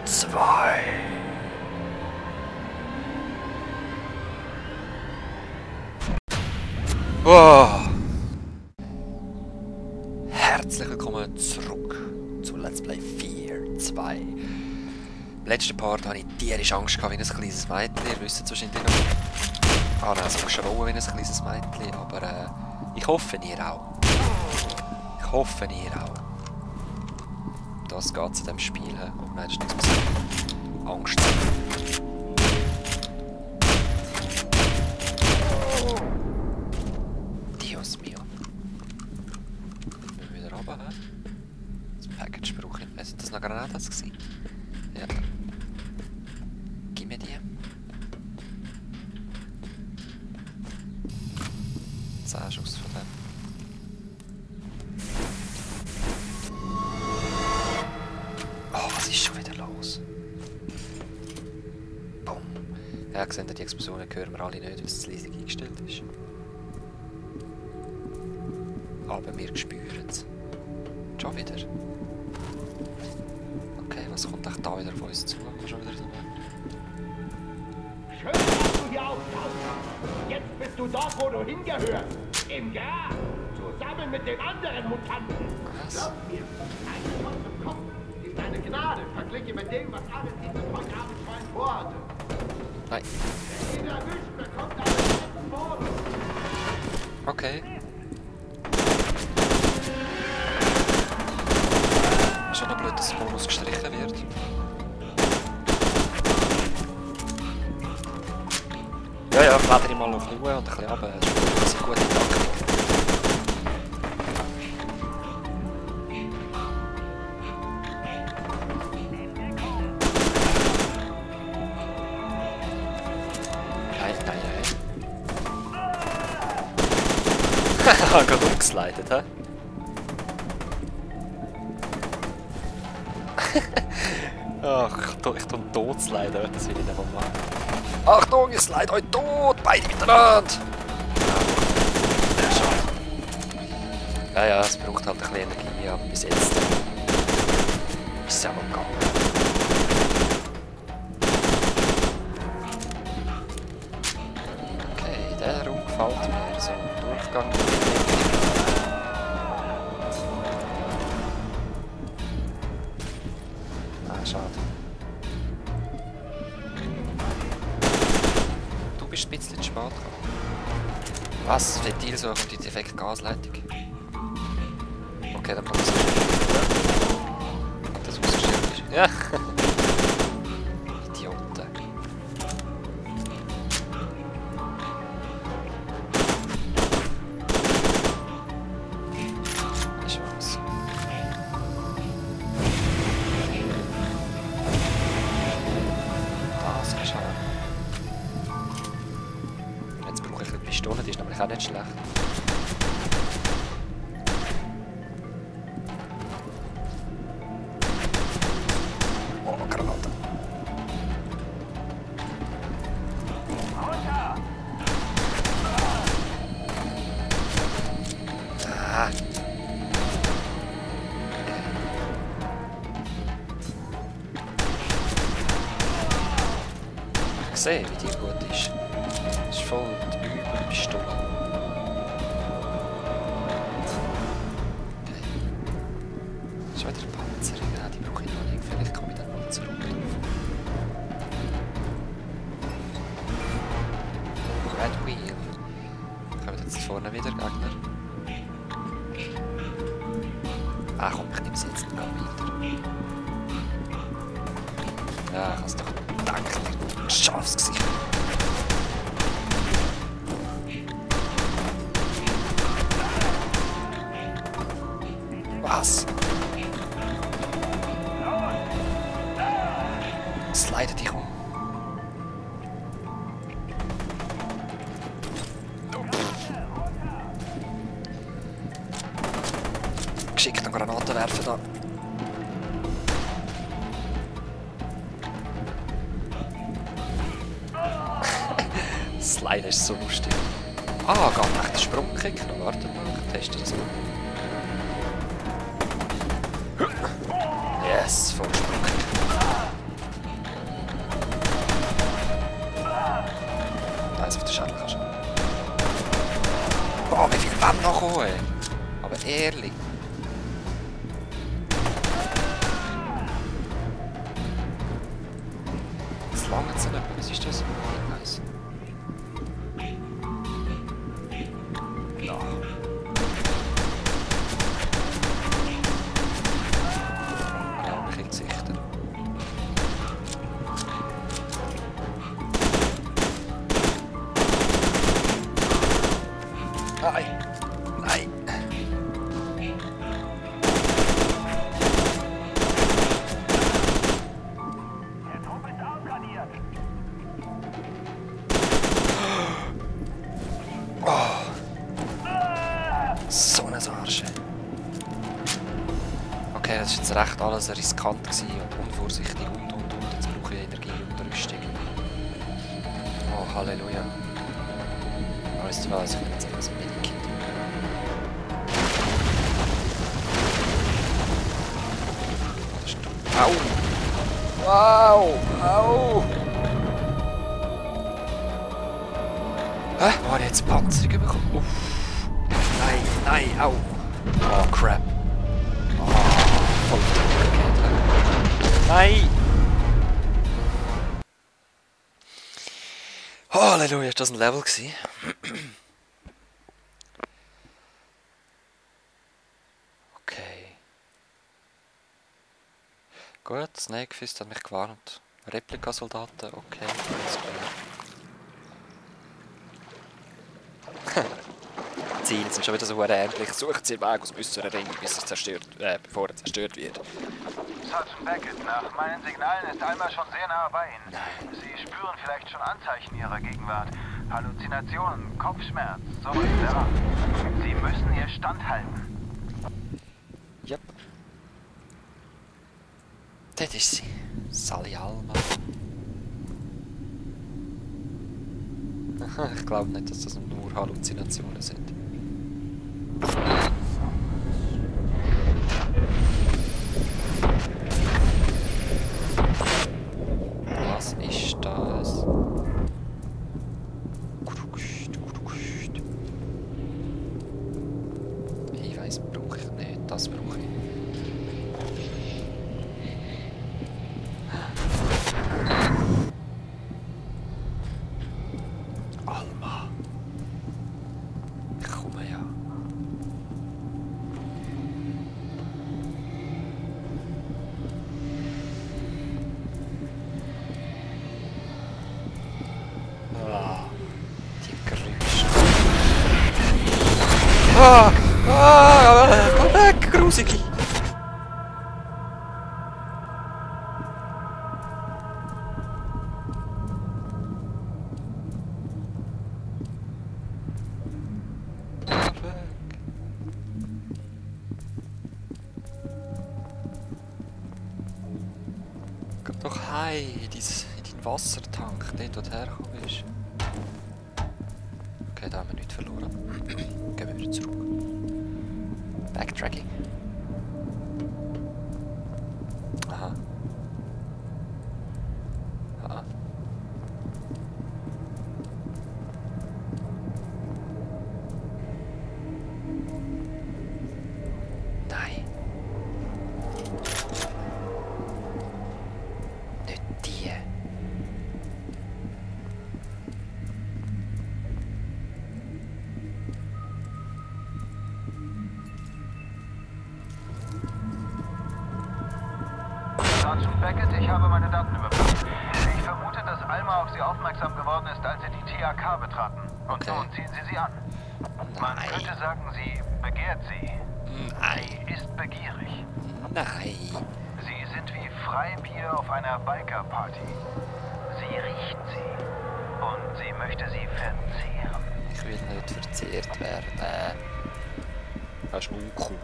2. Oh. Herzlich willkommen zurück zu Let's Play 4.2. Im letzten Part hatte ich tierisch Angst gehabt wie ein kleines Mädchen. Ihr wisst es wahrscheinlich noch. Ah nein, es muss schon wie ein kleines Mädchen, aber ich hoffe ihr auch. Ich hoffe ihr auch. Das geht zu dem Spiel. Oh nein, das ist nichts mehr. Angst. Dios mio. Wir wieder runter. Das Package brauche ich. Sind das noch Granaten gewesen? Ja. Gib mir die. 10 Schuss von dem. Oh, was ist schon wieder los? Bumm. Ja, gesehen, die Explosionen hören wir alle nicht, weil es zu leise eingestellt ist. Aber wir spüren es. Schon wieder. Okay, was kommt echt da wieder auf uns zu? Schon wieder so. Schön, dass du hier auftauchst. Jetzt bist du dort, wo du hingehörst. Im Grab. Zusammen mit den anderen Mutanten. Was? Glaub mir, ein Schuss im Kopf ist eine Gnade, verglichen mit dem, was alles dieses heute Abend schon vorhatte. Nein. Wer ihn erwischt, bekommt einen letzten Bonus. Okay. Schon noch blöd, dass der Bonus gestrichen wird. Ja, ja, kletter ich mal auf Ruhe und ein bisschen runter. Das ist eine gute Taktik. Nein, nein, nein. Haha, gerade umgeslidet, hä? Ach, ich tue tot sliden, das will ich nicht mal machen. Achtung, ihr slide euch tot! Beide miteinander! Ja, schade. Ja, ja, es braucht halt ein bisschen Energie, aber bis jetzt ist es ja mal gegangen. Okay, der Raum gefällt mir, so ein Durchgang. Schade. Du bist ein bisschen zu spät gekommen. Was? Ventilsuche und die defekte Gasleitung? Okay, dann kann ich es das ausgestellt ist. Ja! Idioten. Ist was. Das ist schade. Jetzt brauche ich eine Pistole, die ist nämlich auch nicht schlecht. Oh, Granate. Ah. Ich sehe, wie die gut ist. Das ist voll die Überpistole. Okay. Das ist wieder ein Panzer. Ja, die brauche ich noch nicht. Vielleicht komme ich dann mal zurück drauf. Red Wheel. Kommen jetzt vorne wieder Gegner. Ah komm, ich nehme es jetzt noch wieder. Ja, ich habe es doch gedacht. Schafsgesicht. Was? Slide dich um. Geschickt noch Granaten werfen da. Slide ist so lustig. Ah, geht echt der Sprungkick noch. Warte mal, ich teste das mal. Yes, voll Sprungkick. gekommen, ey. Aber ehrlich. Jetzt lange es nicht. Was ist das? Nice. Ja. Genau, ich sicher. Nein! Nein! Der Trupp ist ausradiert. So ein Arsch. Okay, das war jetzt recht alles riskant gewesen und unvorsichtig und. Jetzt brauche ich Energie und Rüstung. Oh, Halleluja. Aber ist was, ich will jetzt etwas Medikit. Das ist dumm. Au! Wow! Au! Hä? Wo habe ich jetzt Panzerung bekommen? Uff. Nein, nein, au! Oh, crap. Oh, voll verrückt. Nein! Halleluja, ist das ein Level gewesen? Okay. Gut, Snakefist hat mich gewarnt. Replikasoldaten, okay, alles klar. Ziele sind schon wieder so ähnlich. Sucht sie den Weg aus dem äußeren Ring, bis es bevor er zerstört wird. Sergeant Beckett, nach meinen Signalen ist Alma schon sehr nah bei Ihnen. Nein. Sie spüren vielleicht schon Anzeichen Ihrer Gegenwart. Halluzinationen, Kopfschmerz, so etc. Sie müssen Ihr Standhalten. Yep. Das ist sie. Sally Alma. Ich glaube nicht, dass das nur Halluzinationen sind. Was ist das? Hinweis brauche ich nicht, das brauche ich. Alma. Ich komme ja. Die Geräusche. Komm weg, Grusigi! Geh doch heim in deinen Wassertank, dort wo du hergekommen bist. Okay, da haben wir nichts verloren. Gehen wir wieder zurück. Backtracking. Aha. Aha. Nein. Nicht die. Sergeant Beckett, ich habe meine Daten überprüft. Ich vermute, dass Alma auf Sie aufmerksam geworden ist, als Sie die TAK betraten. Und Okay. nun ziehen Sie sie an. Man Nein. könnte sagen, sie begehrt Sie. Nein. Sie ist begierig. Nein. Sie sind wie Freibier auf einer Biker-Party. Sie riecht sie. Und sie möchte sie verzehren. Ich will nicht verzehrt werden. Das ist uncool.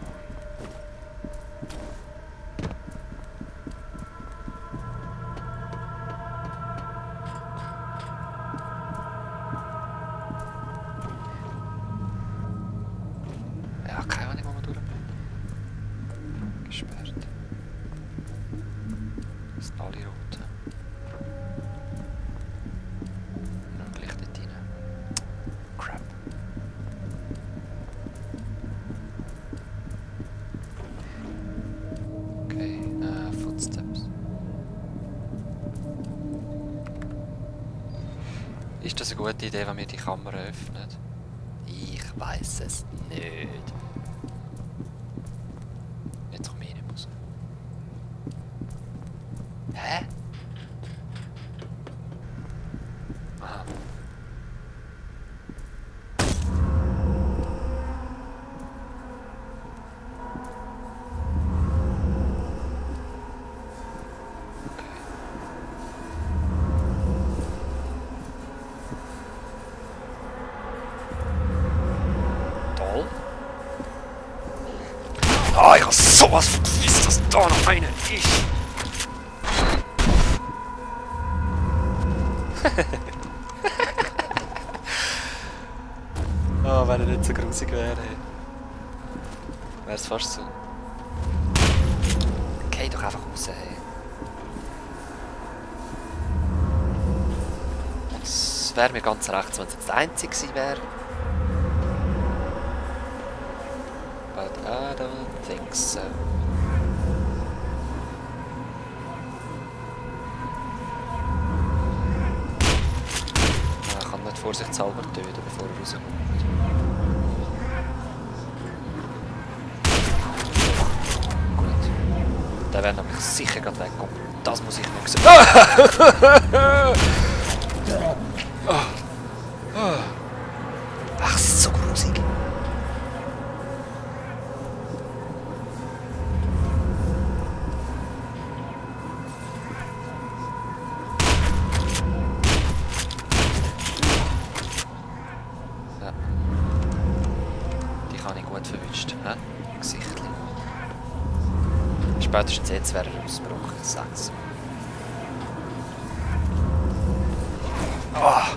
Ja, keine Ahnung, wo wir durch müssen. Gesperrt. Das sind alle rot. Nur gleich dort rein. Crap. Ist das eine gute Idee, wenn wir die Kamera öffnen? Ich weiß es nicht. Jetzt komme ich nicht raus. Hä? Aha. Ah, ich hab sowas von gewusst, dass da noch einer ist. Oh, wenn er nicht so grusig wäre. Wäre es fast so. Geh doch einfach raus, hey. Es wäre mir ganz recht, wenn es jetzt der Einzige gewesen wäre. But I don't think so. Ich kann nicht vorsichtshalber töten, bevor er rauskommt. Gut. Der wäre nämlich sicher gerade weggekommen. Das muss ich nicht sehen. Ach, es ist so grusig. Verwünscht, hä? Gesichtli. Spätestens jetzt wäre er ausgebrochen, ich sag's. Ah!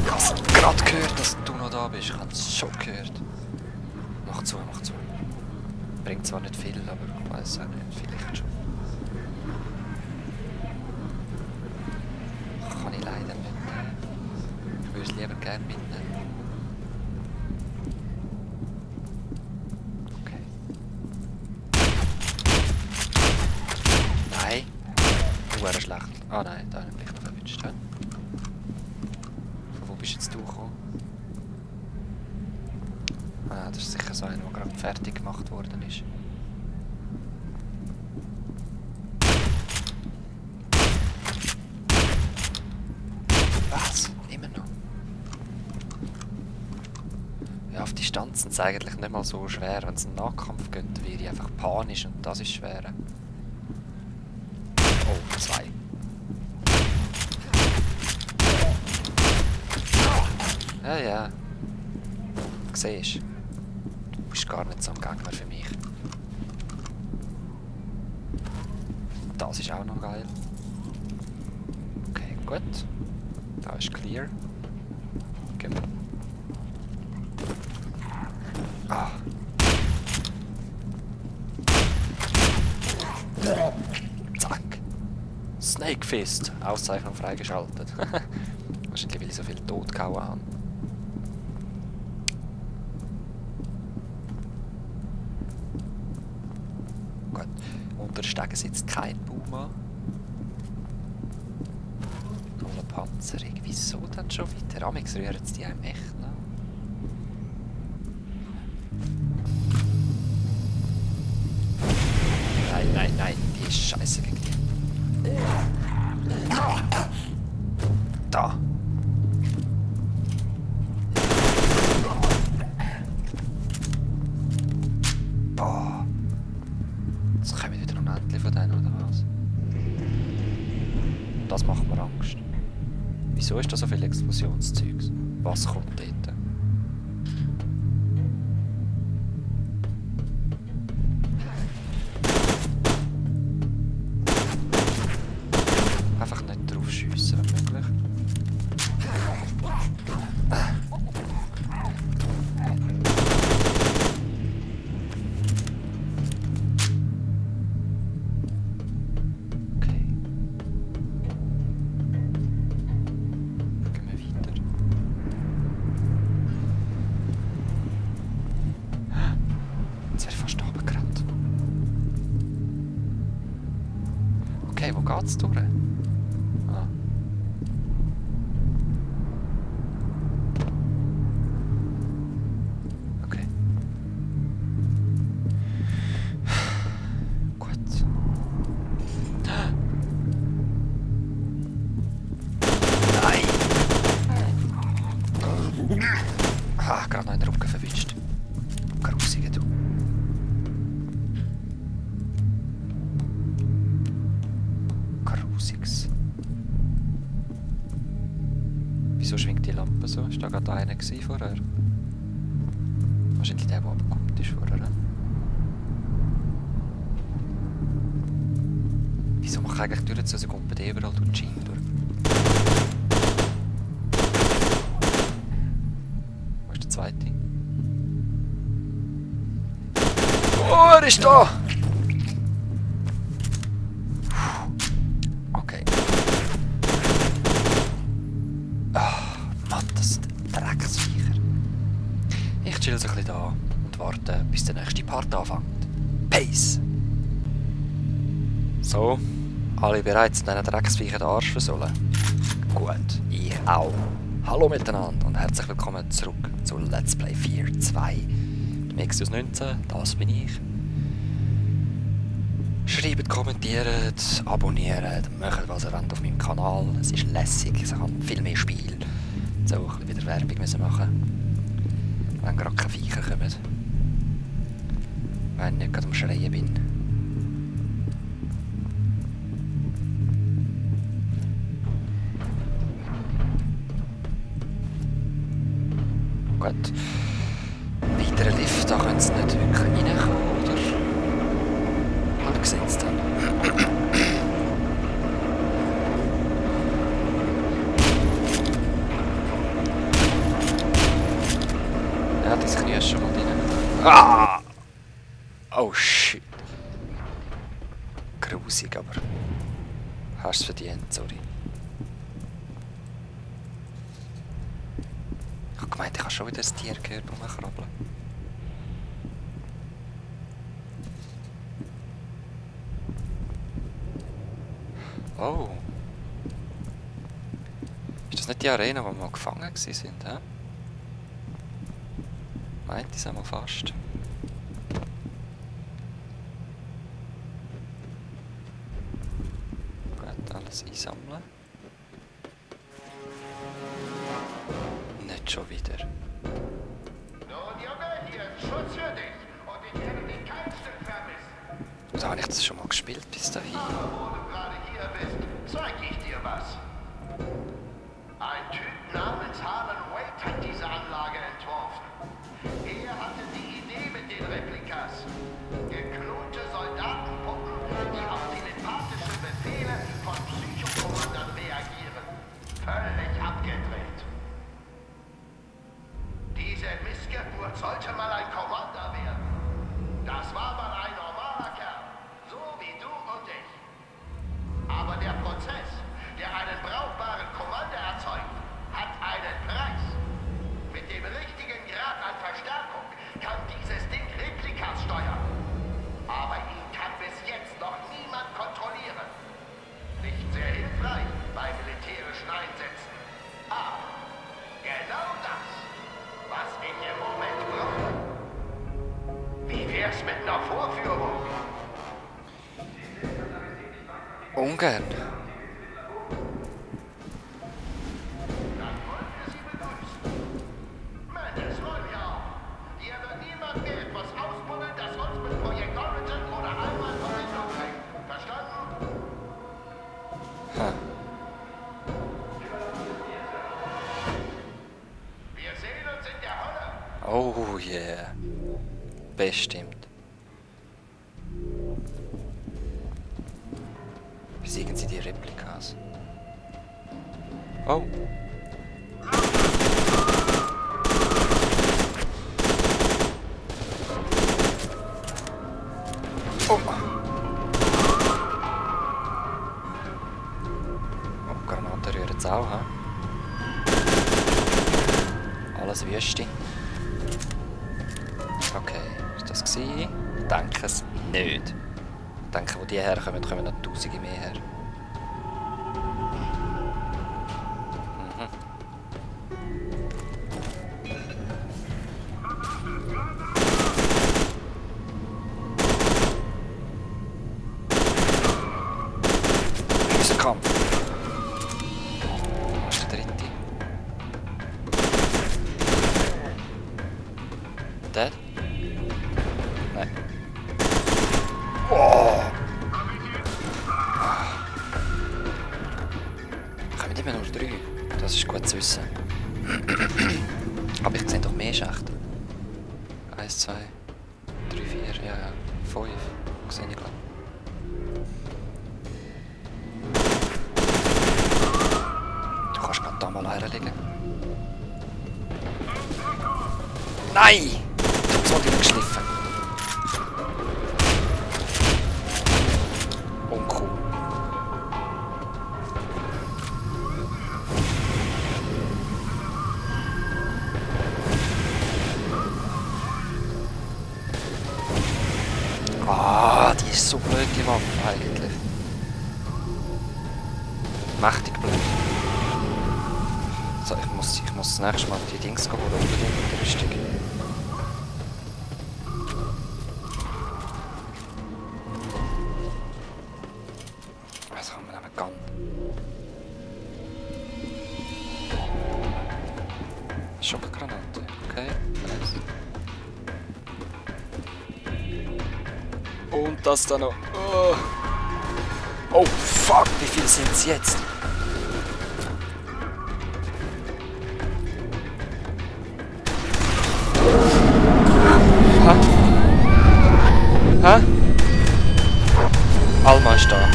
Ich hab's gerade gehört, dass du noch da bist. Ich hab's schon gehört. Mach zu, mach zu. Bringt zwar nicht viel, aber ich weiß auch nicht, vielleicht schon. Kann ich leider nicht nehmen. Ich würde es lieber gerne mitnehmen. Wäre schlecht. Ah nein, da habe ich mich noch verwünscht. Von wo bist jetzt du gekommen? Ah, das ist sicher so einer, der gerade fertig gemacht worden ist. Was? Immer noch? Ja, auf Distanz sind es eigentlich nicht mal so schwer. Wenn es einen Nahkampf geht, wäre ich einfach panisch und das ist schwerer. Oh, 2. Ja, ja. Siehst du? Du bist gar nicht so ein Gegner für mich. Das ist auch noch geil. Okay, gut. Da ist clear. Gehen wir. Ah. Zack. Snake Fist. Auszeichnung freigeschaltet. Wahrscheinlich, weil ich so viel tot gehauen habe. Gut. Unter den Stegen sitzt kein Puma. Null Panzerung. Wieso dann schon weiter? Amix rühren sie die einem echt nach. Nein, nein, nein. Die ist scheiße gegen die. Da. Boah. Jetzt kommen wieder unendlich von denen, oder was? Das macht mir Angst. Wieso ist da so viel Explosionszeugs? Was kommt dort? Einfach nicht drauf schiessen, wenn möglich. Okay. Gehen wir weiter. Jetzt wäre ich fast runtergerannt. Okay, wo geht's durch? Grusiges. Wieso schwingt die Lampe so? Ist da gerade einer vorher? Wahrscheinlich der abgekommen ist vorher. Wieso mache ich eigentlich durch so? Sie kommt bei dir überall durch die Schiene durch. Wo ist der zweite? Oh, er ist da! Okay. Ah, Mann, das sind Drecksviecher. Ich chill so ein bisschen da und warte, bis der nächste Part anfängt. Peace! So, alle bereit, diesen Drecksviecher den Arsch versohlen? Gut, ich auch. Hallo miteinander und herzlich willkommen zurück zu Let's Play Fear 2. Mixus 19, das bin ich. Schreibt, kommentiert, abonniert, macht was ihr wollt auf meinem Kanal. Es ist lässig, ich habe viel mehr Spiel. Jetzt auch ein bisschen wieder Werbung müssen machen. Wenn gerade keine Viecher kommen. Wenn ich nicht gerade am Schreien bin. Gut. Weiterer Lift, da können sie nicht wirklich reinkommen, oder? Wir sehen es dann. Ja, das Knie ist schon mal drin. Ah! Oh shit. Grusig, aber hast es verdient, sorry. Ich habe gemeint, ich habe schon wieder das Tier gehört, rumkrabbeln. Oh. Ist das nicht die Arena, wo wir mal gefangen waren? Hä? Meint ich es einmal fast. Gut, alles einsammeln. Nicht schon wieder. Nun, Junge, hier ist Schutz für dich. Und ich werde dich kein Stück vermissen. Oder habe ich das schon mal gespielt bis dahin? Aber wo du gerade hier bist, zeig ich dir was. Ein Typ namens Harlan Wade hat diese Anlage entworfen. Er hatte die Idee mit den Replikas. Geklonte Soldatenpuppen, die auf telepathische Befehle von Psychokommandern reagieren. Völlig abgedreht. Diese Missgeburt sollte mal ein Commander werden. Das war mal ein normaler Kerl. So wie du und ich. Aber der Prozess, der einen brauchbaren Commander erzeugt, hat einen Preis. Mit dem richtigen Grad an Verstärkung kann dieses Ding Replikas steuern. Aber ihn kann bis jetzt noch niemand kontrollieren. Nicht sehr hilfreich bei militärischen Einsätzen. Aber genau das, was ich im Moment brauche. Wie wär's mit einer Vorführung? Ungern. Dann wollen wir Sie begrüßen. Mendes wollen wir auch. Hier wird niemand mehr etwas ausbuddeln, das uns mit Projekt Origin oder einmal Verbindung bringt. Verstanden? Ha. Wir sehen uns in der Hölle. Oh yeah. Bestimmt. Besiegen sie die Replikas. Oh. Oh. Oh, Granaten rühren es auch, hä? Alles Wüste. Okay, ist das gewesen? Ich denke es nicht. Ich denke, wo die herkommen, kommen noch Tausende mehr her. Kampf. Wo ist der dritte? Dead? Nein. Oh! gut zu wissen. Aber ich sehe doch mehr Schächte. 1, 2, 3, 4, ja, 5. Sehe ich glaube. Du kannst gerade da mal herlegen. Nein! Das wurde nicht geschliffen. Uncool. Ah, die ist so blöd, die Waffe eigentlich. Mächtig blöd. So, ich muss das nächste Mal die Dings holen, unbedingt mit der Rüstung. Was haben wir denn? Gun. Schockgranate, okay, nice. Und das da noch. Oh. Oh fuck, wie viele sind es jetzt? Hä? Hä? Alma ist da.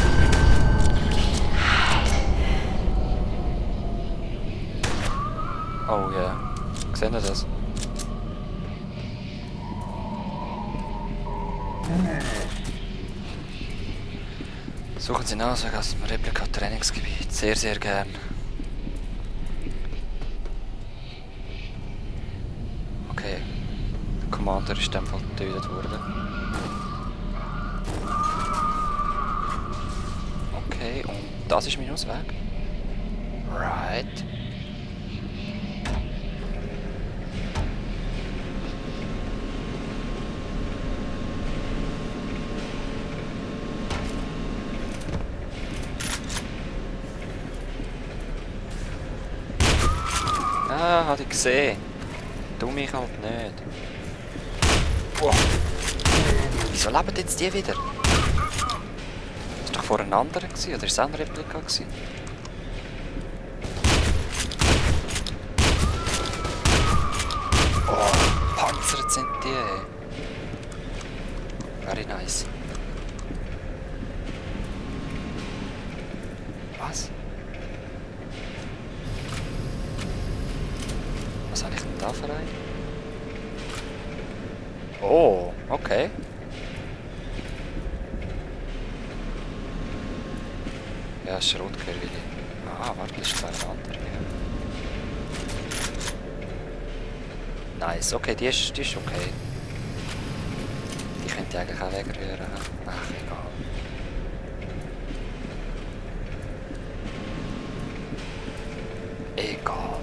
Oh ja. Yeah. Seht ihr das? Suchen Sie Ausweg aus dem Replika-Trainingsgebiet. Sehr, sehr gern. Okay. Der Commander ist in dem Fall getötet worden. Okay, und das ist mein Ausweg. Right. Ah, hatte ich gesehen. Du mich halt nicht. Wow. Wieso leben jetzt die wieder? Das war doch vorher ein anderer gewesen, oder war es auch ein Replika gewesen? Oh, panzert sind die. Very nice. Was? Was habe ich denn da für einen? Oh, okay. Ja, Schrotgewehr. Ah, warte, das ist ein anderer. Ja. Nice, okay, die ist okay. Die könnte ich eigentlich auch wegrühren. Ach, egal. Egal.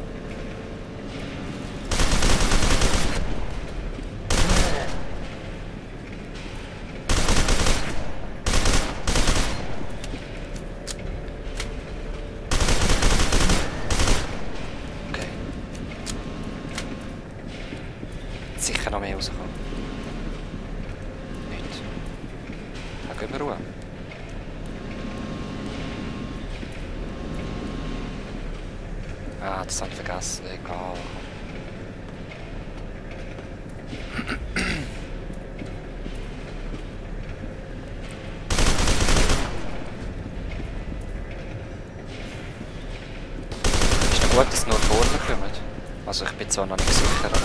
Sicher noch mehr rauskommen. Nicht. Dann gehen wir Ruhe. Ah, das habe ich vergessen. Egal. Ist doch gut, dass es nur vorne kommt. Also ich bin zwar noch nicht sicher, aber...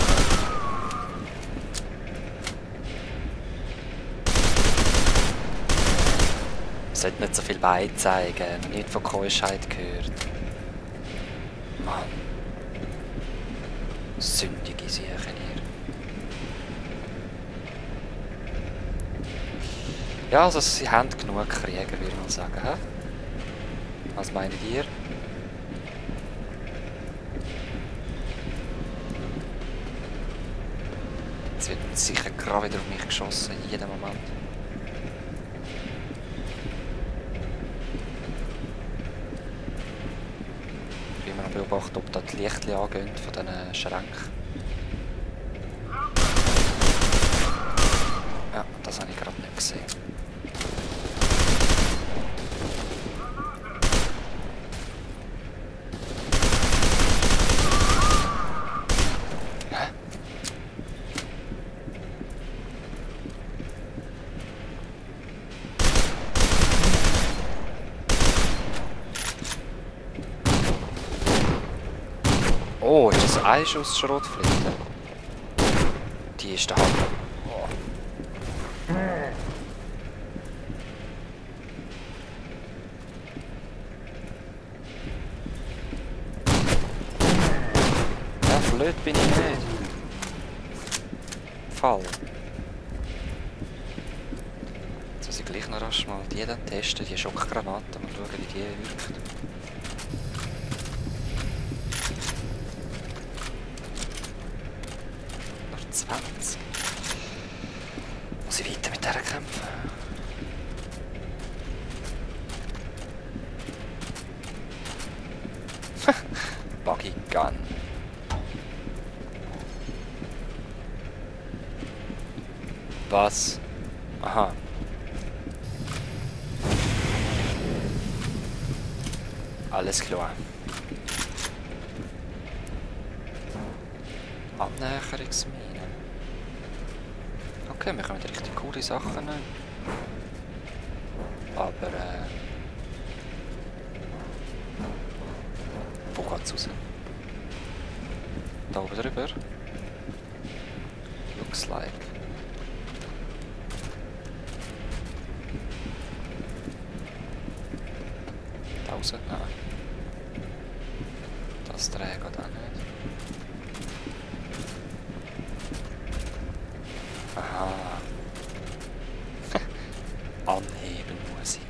Ich sollte nicht so viel Bein zeigen, nicht von Keuschheit gehört. Mann. Sündige Siechen hier. Ja, also sie haben genug Krieger, würde ich mal sagen. He? Was meint ihr? Jetzt wird sicher gerade wieder auf mich geschossen, in jedem Moment. Beobachten, ob da die Lichtchen angehen von diesen Schränken. Ja, das habe ich gerade nicht gesehen. Oh, ist das ein Schuss Schrotflinte? Die ist der Hammer. Oh. Ja, blöd bin ich nicht. Fall. Jetzt muss ich gleich noch rasch mal die dann testen, die Schockgranate. Mal schauen, wie die wirkt. Noch 20. Muss ich weiter mit der kämpfen? Buggy Gun. Was? Aha. Alles klar. Annäherungsmine. Okay, wir kommen richtig coole Sachen. Aber wo geht's raus? Da oben drüber. Looks like. Da raus? Nein. Das trägt auch nicht. Aha. Anheben muss ich.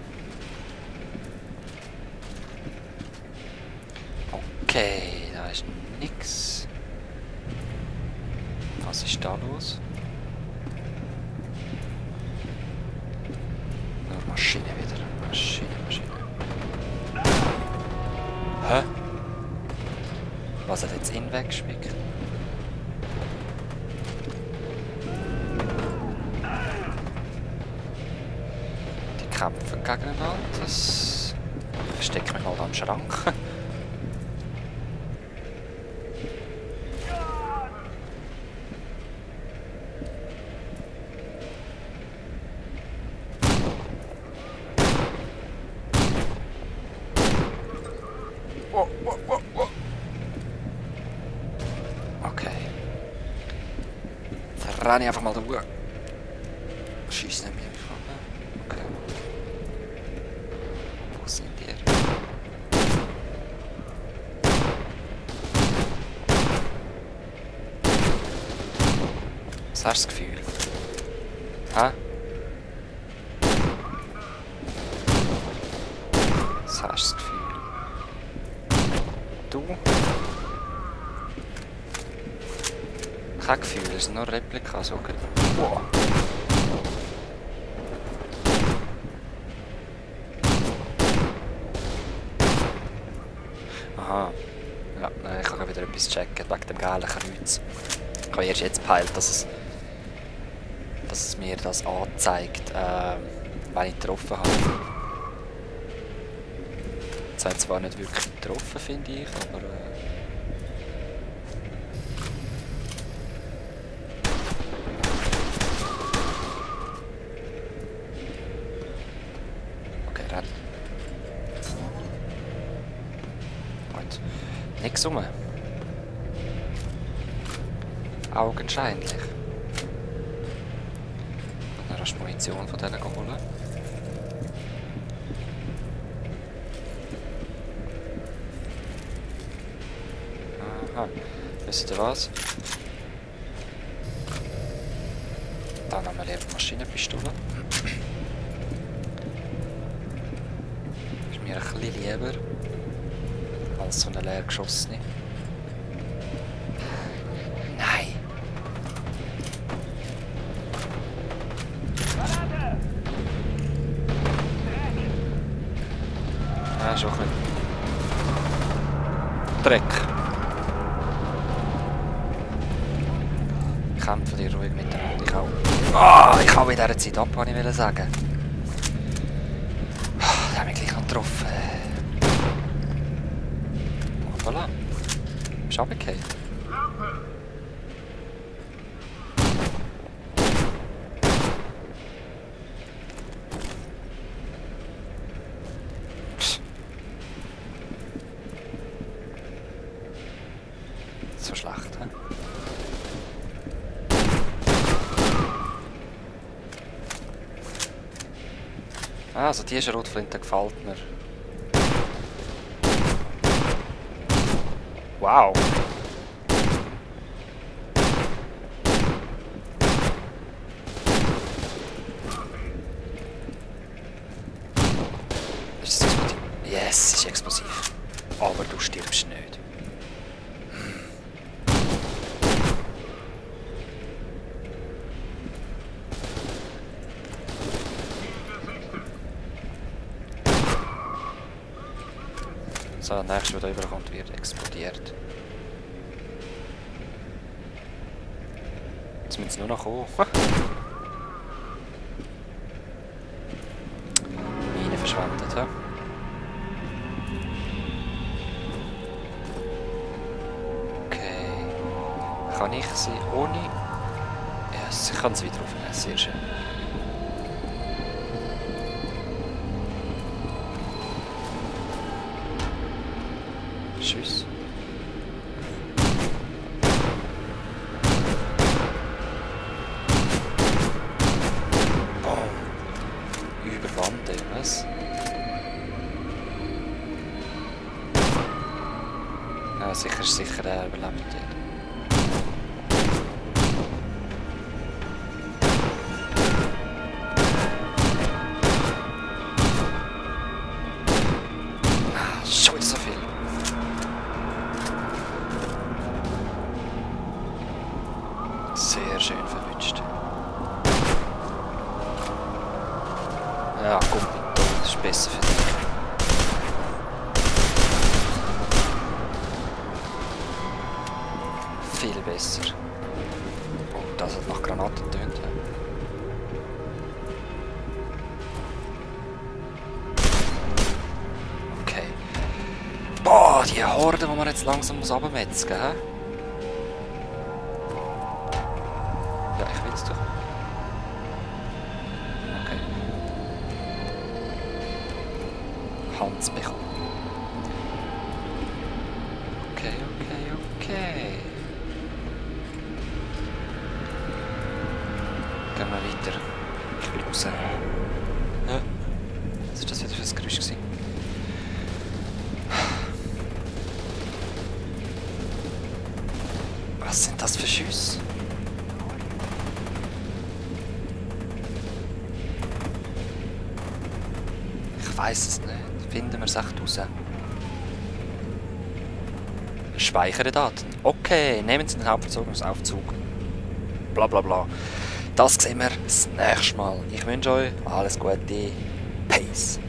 Okay, da ist nix. Was ist da los? Nur Maschine wieder. Maschine. Hä? Was hat jetzt ihn weggeschickt? Die kämpfen gegeneinander. Das steckt mich mal am Schrank. Okay. Dann renne ich einfach mal durch. Schieß nicht mehr. Okay. Wo sind die? Was hast du das Gefühl? Hä? Was hast du das Gefühl? Du? Kein Gefühl, es sind nur Replikas, okay. Wow. Aha. Ja, nein, ich kann wieder etwas checken wegen dem gelben Kreuz. Ich habe erst jetzt gepeilt, dass es mir das anzeigt, wenn ich getroffen habe. Es hat zwar nicht wirklich getroffen, finde ich, aber okay, renn. Gut. Nix rum. Augenscheinlich. Dann hast du Munition von denen geholt. Aha. Wisst ihr was? Dann haben wir lieber Maschinenpistole. Ist mir ein bisschen lieber als so eine leer geschossene. Nein! Ah, schon ein bisschen Dreck. Kämpfen die ruhig miteinander. Ich hau in dieser Zeit ab, was ich sagen. Da haben wir gleich noch getroffen. Und voilà. Bist du runtergefallen? so schlecht. He? Also die Schrotflinte gefällt mir. Wow. Ist es explosiv? Yes, es ist explosiv. Aber du stirbst nicht. So, der nächste, der da überkommt, wird explodiert. Jetzt müssen sie nur noch kommen. Mine verschwendet, hä? Okay. Kann ich sie ohne... Ja, ich kann sie wieder aufnehmen, sehr schön. Tschüss. Boom. Über Wand, was? Ja, sicher überlebt dort. Ah, schon wieder so viel. Sehr schön verwünscht. Ja, komm, das ist besser für dich. Viel besser. Oh, das hat nach Granaten getönt. Okay. Boah, die Horde, die man jetzt langsam runtermetzen muss, hä? Ja, ich will es doch. Okay. Hans bekommen. Okay. Gehen wir weiter. Ich will raus. Ja. Was war das wieder für ein Geräusch gewesen? Was sind das für Schüsse? Ich weiss es nicht. Finden wir es echt raus. Speichere Daten. Okay, nehmen Sie den Hauptversorgungsaufzug. Bla bla bla. Das sehen wir das nächste Mal. Ich wünsche euch alles Gute. Peace.